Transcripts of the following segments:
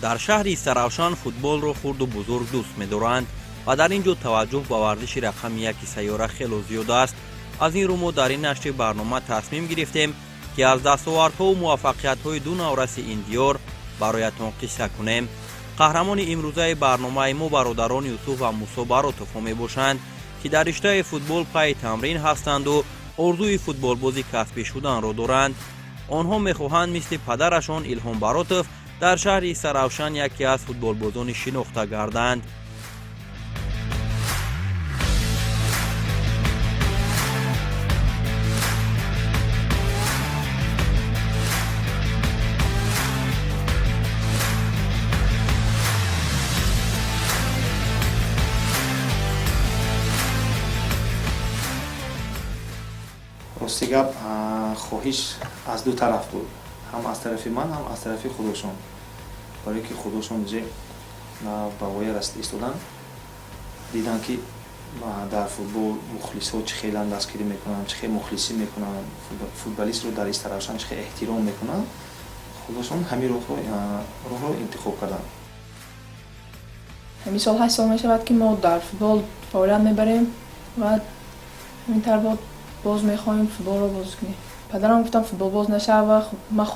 Дар шаҳри Истаравшан футболро хурду бузург дӯст медоранд ва дар ин ҷо таваҷҷӯҳ ба варзиши рақами яки сайёра хело зиёд аст. Аз ин рӯ мо дар ин нашри барнома тасмим гирифтем, ки аз дастовардҳову муваффақиятҳои ду навраси ин диёр бароятон қисса кунем. Қаҳрамони имрӯзаи барномаи мо бародарон Юсуф ва Мусо Баротовҳо мебошанд, ки дар риштаи футбол пайи тамрин ҳастанду орзуи футболбози касбӣ шуданро доранд. Онҳо мехоҳанд мисли падарашон Илҳом Баротов дар шаҳри Истаравшан яке аз футболбозони шинохта гарданд. Рости гап, хоҳиш аз ду тараф буд, ҳам аз тарафи ман, ҳам аз тарафи худошон, барое ки худошон ҷе ба воя расида истоданд, диданд, ки дар футбол мухлисҳо чӣ хелан дастгирӣ мекунанд, чӣ хел мухлисӣ мекунанд, футболистро дар Истаравшан чӣ хел эҳтиром мекунанд. Худошон ҳамин роҳро интихоб карданд. Ҳамин сол 8 сол мешавад, ки мо дар футбол фаъолият мебарем ва ҳамин тавр боз мехоҳем футболро бозӣ кунем. Падарам гуфтам, футболбоз нашав, ва ман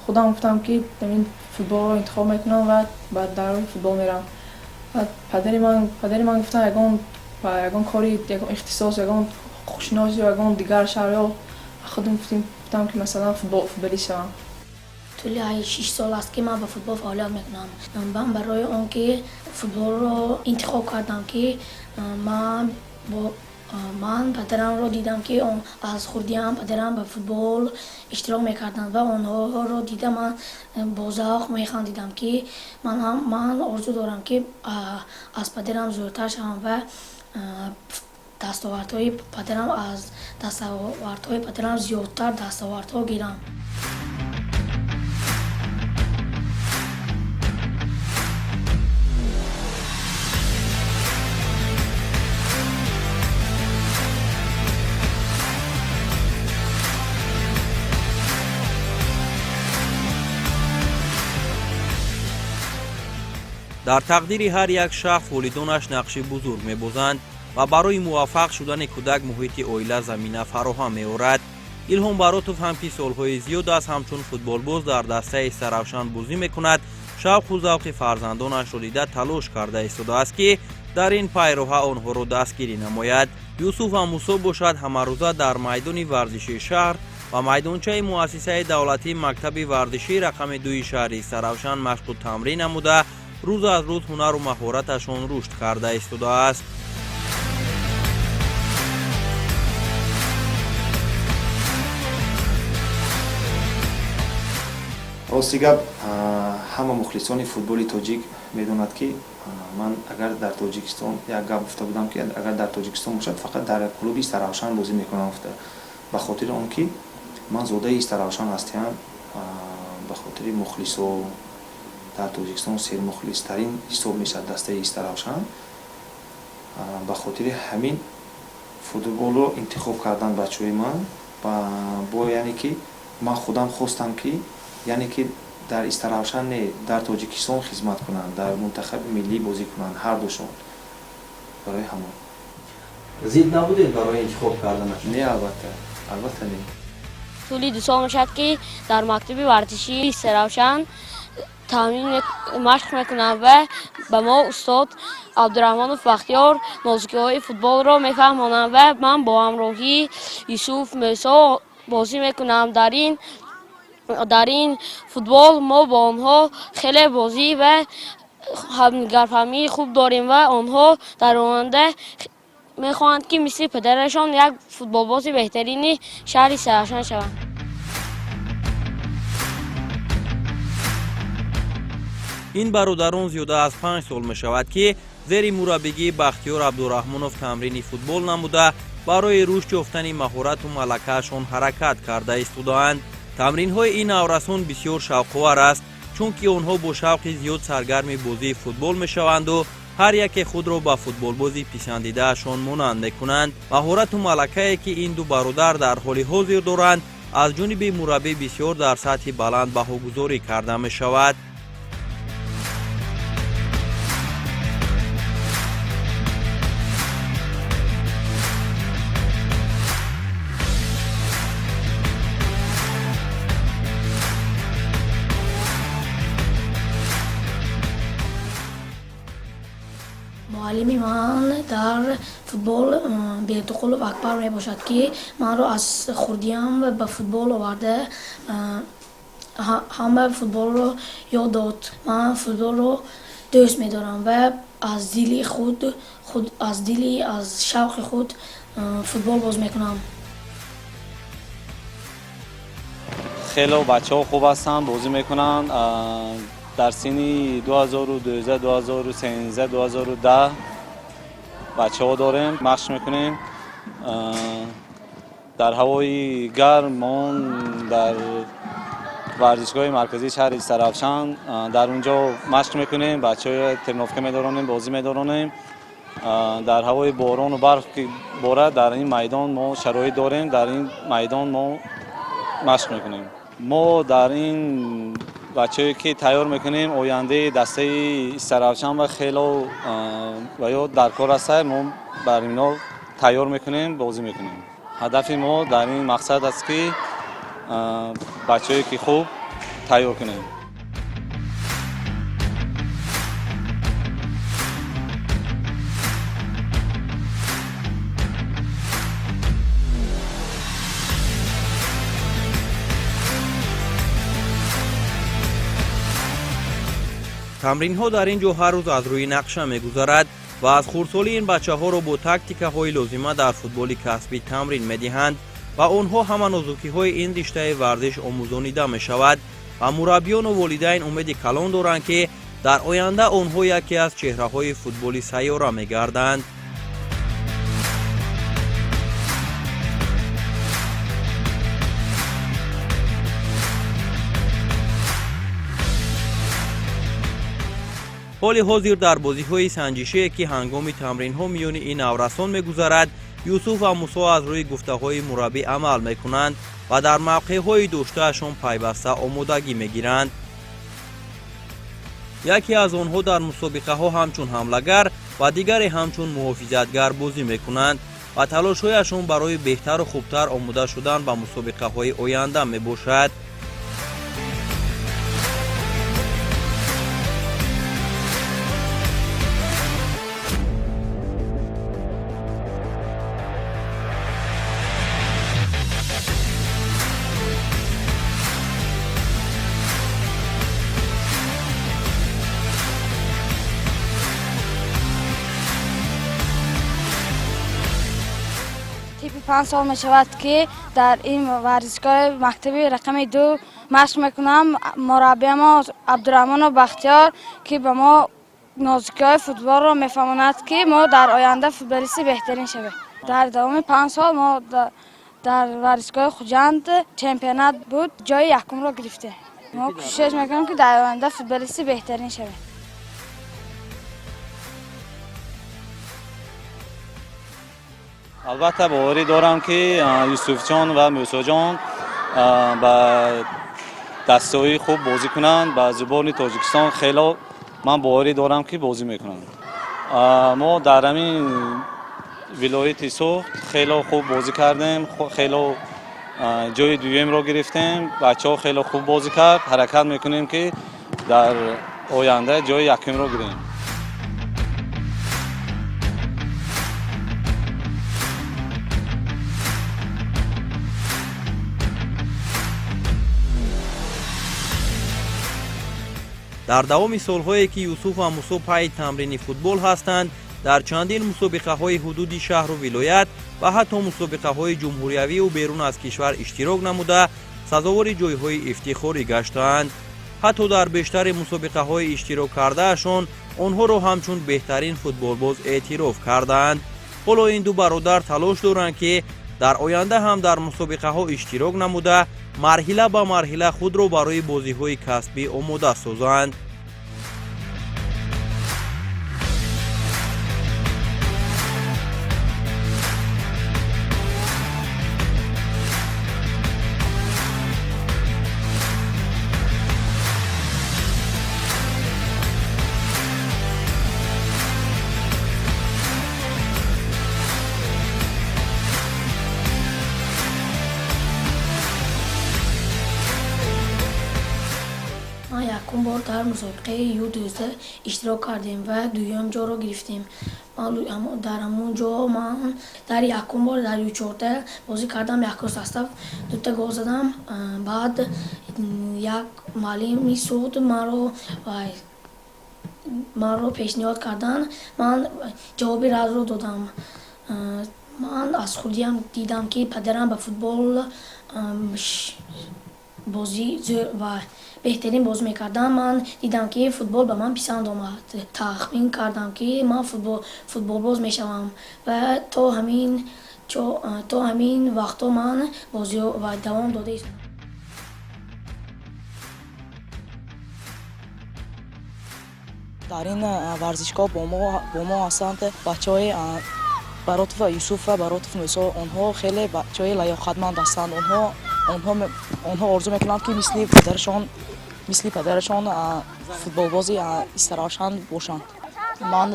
худам гуфтам, ки ҳамин футболро интихоб мекунам ва баъд дар роҳи футбол мерам. Падари ман гуфтам, ягон кори, ягон ихтисос, ягон ҳуқуқшинос ё ягон дигар шав. Ё худам гуфтам, ки масалан футболист шавам. Тӯли 6 сол аст, ки ман ба футбол фаъолият мекунам. Ман барои он ки футболро интихоб кардам, ки ман бо ман падарамро дидам, ки аз хурдиам падарам ба футбол иштирок мекарданд ва онҳоро дида ман бо завқ механдидам, ки ман орзу дорам, ки аз падарам зӯртар шавам ва дастовардҳои падарам аз дастовардҳои падарам зиёдтар дастовардҳо гирам. Дар тақдири ҳар як шахс волидонаш нақши бузург мебозанд ва барои муваффақ шудани кӯдак муҳити оила замина фароҳам меорад. Илҳом Баротов ҳам, ки солҳои зиёд аст ҳамчун футболбоз дар дастаи Истаравшан бозӣ мекунад, шавқу завқи фарзандонашро дида талош карда истодааст, ки дар ин пайроҳа онҳоро дастгирӣ намояд. Юсуф ва Мусо бошад, ҳамарӯза дар майдони варзишии шаҳр ва майдончаи муассисаи давлатии мактаби варзишии рақами дуи шаҳри Истаравшан машқу тамрин намуда, рӯз аз рӯз ҳунару маҳораташон рушд карда истодааст. Рости гап, ҳама мухлисони футболи тоҷик медонад, ки ман агар дар Тоҷикистон як гап гуфта будам, ки агар дар Тоҷикистон бошад, фақат дар клуби Истаравшан бозӣ мекунам гуфта, ба хотири он ки ман зодаи Истаравшан ҳастиам, ба хотири мухлисо. Дар Тоҷикистон сермухлистарин ҳисоб мешавад дастаи Истаравшан. Ба хотири ҳамин футболро интихоб кардан бачаҳои ман бо, яъне ки ман худам хостам, ки яъне ки дар Истаравшан не, дар Тоҷикистон хизмат кунанд, дар мунтахаби миллӣ бозӣ кунанд ҳардушон. Барои ҳамон. Зид набудед барои интихоб карданаш? Не, албатта, албатта, не. Тӯли 2 сол мешавад, ки дар мактаби варзишии Истаравшан тамрин машқ мекунам ва ба мо устод Абдураҳмонов Бахтиёр нозукиҳои футболро мефаҳмонанд ва ман бо ҳамроҳии Юсуф, Мӯсо бозӣ мекунам. Дар ин футбол мо бо онҳо хеле бозӣ ва ҳамнигарфаҳмии хуб дорем ва онҳо дар оянда мехоҳанд, ки мисли падарашон як футболбози беҳтарини шаҳри Истаравшан шаванд. Ин бародарон зиёда аз 5 сол мешавад, ки зери мураббигии Бахтиёр Абдураҳмонов тамрини футбол намуда, барои рушд ёфтани маҳорату малакаашон ҳаракат карда истодаанд. Тамринҳои ин наврасон бисёр шавқовар аст, чунки онҳо бо шавқи зиёд саргарми бозии футбол мешаванду ҳар яке худро ба футболбози писандидаашон монанд мекунанд. Маҳорату малакае, ки ин ду бародар дар ҳоли ҳозир доранд, аз ҷониби мураббӣ бисёр дар сатҳи баланд баҳогузорӣ карда мешавад. Муаллими ман дар футбол Бердиқулов Акбар мебошад, ки манро аз хурдиам ба футбол оварда, ҳама футболро ёд дод. Ман футболро дӯст медорам ва аз дили худ, аз дили, аз шавқи худ футбол боз мекунам. Хело бачаҳо хуб ҳастанд, бозӣ мекунанд. Дар синни 2012, 2013, 2010 бачаҳо дорем, машқ мекунем. Дар ҳавои гарм мо дар варзишгоҳи марказии шаҳри Истаравшан, дар он ҷо машқ мекунем, бачаҳоя тренировка медоронем, бозӣ медоронем. Дар ҳавои борону барф ки борад, дар ин майдон мо шароит дорем, дар ин майдон мо машқ мекунем. Мо дар ин бачаҳое ки тайёр мекунем, ояндаи дастаи Истаравшан ва хело ва ё дар кор аста, мо бар ино тайёр мекунем, бозӣ мекунем. Ҳадафи мо дар ин мақсад аст, ки бачаҳое ки хуб тайёр кунем. Тамринҳо дар ин ҷо ҳар рӯз аз рӯи нақша мегузарад ва аз хурдсолӣ ин бачаҳоро бо тактикаҳои лозима дар футболи касбӣ тамрин медиҳанд ва онҳо ҳама нозукиҳои ин риштаи варзиш омӯзонида мешавад ва мураббиёну волидайн умеди калон доранд, ки дар оянда онҳо яке аз чеҳраҳои футболи сайёра мегарданд. Ҳоли ҳозир дар бозиҳои санҷишие, ки ҳангоми тамринҳо миёни ин наврасон мегузарад, Юсуф ва Мусо аз рӯи гуфтаҳои мураббӣ амал мекунанд ва дар мавқеъҳои доштаашон пайваста омодагӣ мегиранд. Яке аз онҳо дар мусобиқаҳо ҳамчун ҳамлагар ва дигаре ҳамчун муҳофизатгар бозӣ мекунанд ва талошҳояшон барои беҳтару хубтар омода шудан ба мусобиқаҳои оянда мебошад. Типи 5 сол мешавад, ки дар ин варзишгоҳи мактаби рақами 2 машқ мекунам. Мураббиямо Абдураҳмонов Бахтиёр, ки ба мо нозукиҳои футболро мефаҳмонад, ки мо дар оянда футболисти беҳтарин шавем. Дар давоми 5 сол мо дар варзишгоҳи Хуҷанд чемпионат буд, ҷои якумро гирифтем. Мо кӯшиш мекунем, ки дар оянда футболисти беҳтарин шавем. Албатта, боварӣ дорам, ки Юсуфҷон ва Мусоҷон ба дастаҳои хуб бозӣ кунанд. Ба сборный Тоҷикистон хело ман боварӣ дорам, ки бозӣ мекунанд. Мо дар ҳамин вилояти Суғд хело хуб бозӣ кардем, хело ҷои дуюмро гирифтем. Бачаҳо хело хуб бозӣ кард. Ҳаракат мекунем, ки дар оянда ҷои якумро гирем. Дар давоми солҳое, ки Юсуф ва Мусо пайи тамрини футбол ҳастанд, дар чандин мусобиқаҳои ҳудуди шаҳру вилоят ва ҳатто мусобиқаҳои ҷумҳуриявию берун аз кишвар иштирок намуда, сазовори ҷойҳои ифтихорӣ гаштаанд. Ҳатто дар бештари мусобиқаҳои иштирок кардаашон онҳоро ҳамчун беҳтарин футболбоз эътироф кардаанд. Ҳоло ин ду бародар талош доранд, ки дар оянда ҳам дар мусобиқаҳо иштирок намуда, марҳила ба марҳила худро барои бозиҳои касбӣ омода созанд. Ман Якум бор дар мусобиқаи Ю-12 иштирок кардем ва дуюм ҷоро гирифтем. Дар ҳамон ҷо ман дар якум бор дар Ю-14 бозӣ кардам, якум состав дута гол задам. Баъд як муаллими суд маро пешниҳод карданд, ман ҷавоби радро додам. Ман аз хурдиам дидам, ки падарам ба футбол бозӣ ва беҳтарин бозӣ мекардам. Ман дидам, ки футбол ба ман писанд омад. Тахмин кардам, ки ман футболбоз мешавам ва то ҳамин вақтҳо ман бозиро давом дода истодам. Дар ин варзишгоҳ бо мо ҳастанд бачаҳои Баротов Юсуф ва Баротов Мусо. Онҳо хеле бачаҳои лаёқатманд ҳастанд. Онҳо орзу мекунанд, ки мисли падарашон футболбози Истаравшан бошанд. Ман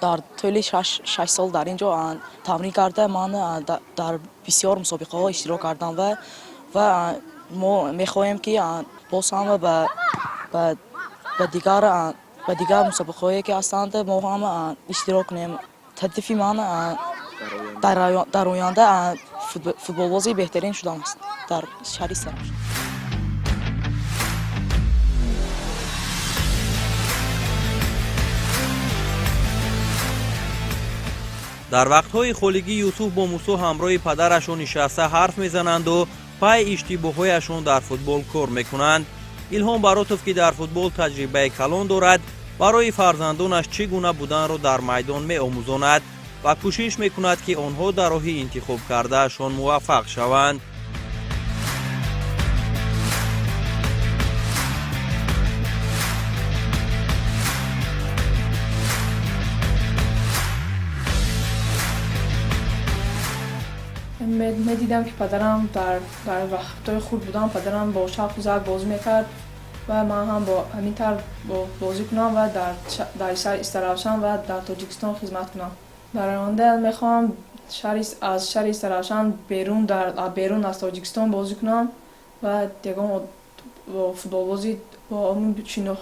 дар тӯли 6 сол дар ин ҷо тамрин карда, ман дар бисёр мусобиқаҳо иштирок кардам ва мо мехоҳем, ки боз ҳам ба дигар мусобиқаҳое, ки ҳастанд, мо ҳам иштирок кунем. Ҳадафи ман дар оянда футболбози беҳтарин шудан аст дар шаҳри Истаравшан. Дар вақтҳои холигӣ Юсуф бо Мусо ҳамроҳи падарашон нишаста ҳарф мезананду пай иштибоҳҳояшон дар футбол кор мекунанд. Илҳом Баротов, ки дар футбол таҷрибаи калон дорад, барои фарзандонаш чӣ гуна буданро дар майдон меомӯзонад ва кӯшиш мекунад, ки онҳо дар роҳи интихобкардаашон муваффақ шаванд. Медидам, ки падарам дар вақтҳои хурд будам, падарам бо шавқу завқ бозӣ мекард ва ман ҳам бо ҳамин тавр бозӣ кунам ва дар шаҳри Истаравшан ва дар Тоҷикистон хизмат кунам. Дар оянда мехоҳам аз шаҳри Истаравшан берун, берун аз Тоҷикистон бозӣ кунам ва ягон футболбози бо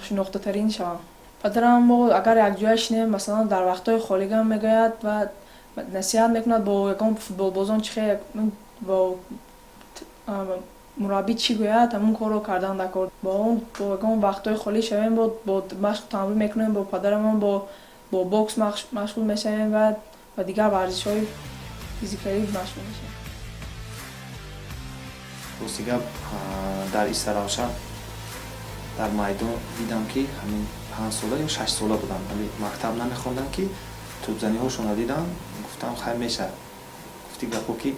шинохтатарин шавам. Падарам мо агар якҷоя шинем, масалан, дар вақтҳои холигам мегӯяд ва насиҳат мекунад бо ягон футболбозон чӣ хел, бо мураббӣ чӣ гӯяд, ҳамон корро кардан дар кор. Бо он бо ягон вақтҳои холӣ шавем, бо машқу тамрин мекунем, бо падарамон бо бокс машғул мешавем ва ба дигар варзишҳои физикавӣ машғул мешавем. Рости гап, дар Истаравшан дар майдон дидам, ки ҳамин 5сола ё 6сола будам, вале мактаб намехондам, ки тӯбзаниҳошонро дидам, гуфтам, хай, мешавад. Гуфти гапо, ки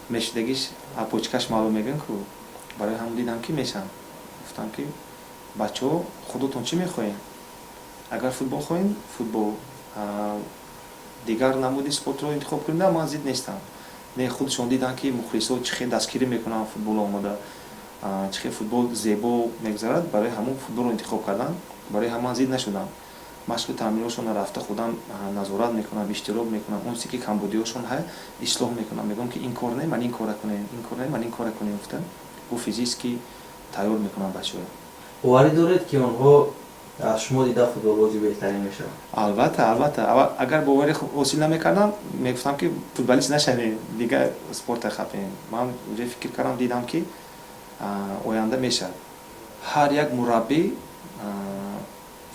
мешудагиш апочкаш маълум мегӯям ку, барои ҳамон дидам, ки мешавам. Гуфтам, ки бачаҳо, худотон чӣ мехоҳем? Агар футбол хоҳем, футбол, дигар намуди спортро интихоб кунед, ман зид нестам. Не, худшон диданд, ки мухлисо чӣ хел дастгирӣ мекунанд футбол омода, чӣ хел футбол зебо мегузарад, барои ҳамон футболро интихоб карданд. Барои ҳаман зид нашудам. Машқи тамринҳошонро рафта худам назорат мекунам, иштирок мекунам. Он чизе ки камбудиҳошон ҳай, ислоҳ мекунам. Мегӯям, ки ин кор не, ман ин кора кунем, ин кор не, ман ин кора кунем, гуфта бо физически тайёр мекунам бачаҳоро. Боварӣ доред, ки онҳо аз шумо дида футболбози беҳтарин мешаванд? Албатта, албатта. Агар боварӣ ҳосил намекардам, мегуфтам, ки футболист нашавем, дигар спорта хапем. Ман уже фикр кардам, дидам, ки оянда мешавад. Ҳар як мураббӣ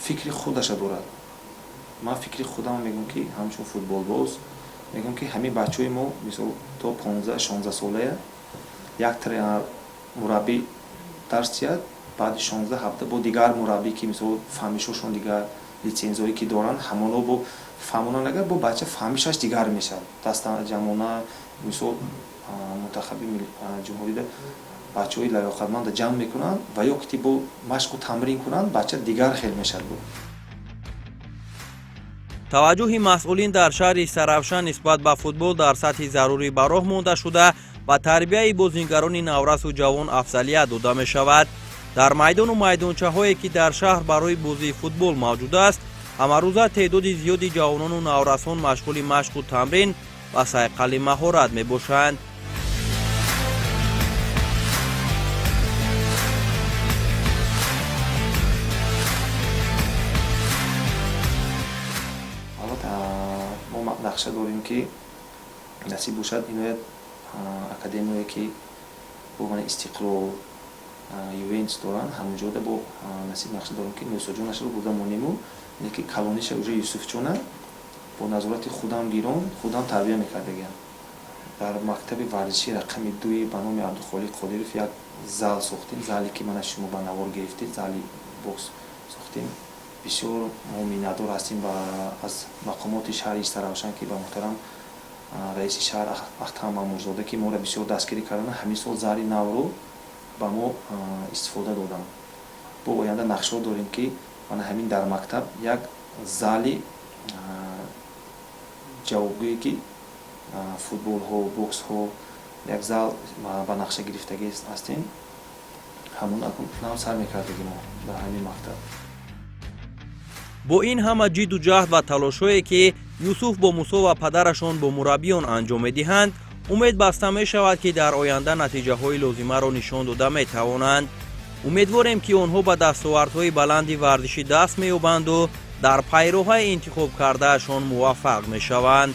фикри худаша дорад. Ман фикри худам мегӯям, ки ҳамчун футболбоз мегӯям, ки ҳамин бачаҳои мо, мисол, то 15-16 солая як мураббӣ дарс диҳад, баъди 16-17 бо дигар мураббӣ, ки мисол фаҳмишошон дигар, литсензиҳое ки доранд, ҳамоно бо фаҳмонанд, агар бо бача фаҳмишаш дигар мешавад. Дастаҷамъона, мисол, мунтахаби ҷумҳурида бачаҳои лаёқатманда ҷамъ мекунанд ва ё ки бо машқу тамрин кунанд, бача дигар хел мешавад. Таваҷҷӯҳи масъулин дар шаҳри Истаравшан нисбат ба футбол дар сатҳи зарурӣ ба роҳ монда шуда, ба тарбияи бозингарони наврасу ҷавон афзалият дода мешавад. Дар майдону майдончаҳое, ки дар шаҳр барои бозии футбол мавҷуд аст, ҳамарӯза теъдоди зиёди ҷавонону наврасон машғули машқу тамрин ва сайқали маҳорат мебошанд. Нақша дорем, ки насиб бошад, иноят академияе, ки бо мана Истиқлол, Ювентус доранд, ҳамонҷода бо насиб нақша дорем, ки Мусоҷонашро бурда монему, ки калониша уже Юсуфҷона бо назорати худам гирон, худам тарбия мекардагиам. Дар мактаби варзишии рақами дуи ба номи Абдухолиқ Қодиров як зал сохтем, зале ки мана шумо ба навор гирифтед, зали бокс сохтем. Бисёр мо миннатдор ҳастем аз мақомоти шаҳри Истаравшан, ки ба муҳтарам раиси шаҳр Ахтам Мамурзода, ки моро бисёр дастгирӣ карданд, ҳамин сол зали навро ба мо истифода доданд. Бо оянда нақшаҳо дорем, ки мана ҳамин дар мактаб як зали ҷавобгӯе, ки футболҳо, боксҳо, як зал ба нақша гирифтагӣ ҳастем. Ҳамон нав сар мекардагӣ мо дар ҳамин мактаб. Бо ин ҳама ҷидду ҷаҳд ва талошҳое, ки Юсуф бо Мусо ва падарашон бо мураббиён анҷом медиҳанд, умед баста мешавад, ки дар оянда натиҷаҳои лозимаро нишон дода метавонанд. Умедворем, ки онҳо ба дастовардҳои баланди варзишӣ даст меёбанду дар пайроҳаи интихобкардаашон муваффақ мешаванд.